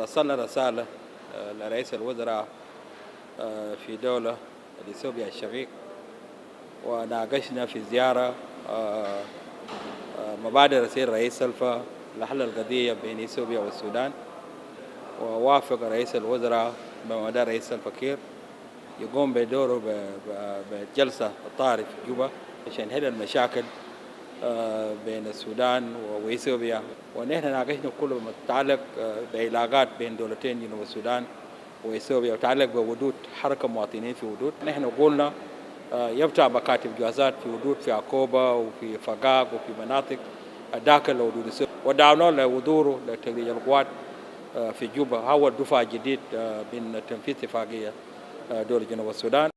رسلنا رسالة لرئيس الوزراء في دولة الإثيوبيا الشقيق، وناقشنا في زيارة مبادرة السيد الرئيس سلفا لحل القضية بين إثيوبيا والسودان. ووافق رئيس الوزراء بمدى رئيس سلفا كير يقوم بدوره بجلسة الطارئ في جوبا عشان يحل المشاكل بين السودان وإثيوبيا. ونحن ناقشنا كل ما يتعلق بعلاقات بين دولتين جنوب السودان وإثيوبيا، وتعلق بوجود حركة مواطنين في حدود. نحن قلنا يفتح مكاتب جوازات في حدود في عقوبة وفي فقاق وفي مناطق داخل حدود إثيوبيا، ودعونا لحضوره لتدريج القوات في جوبا، هو الدفعة الجديد من تنفيذ اتفاقية دولة جنوب السودان.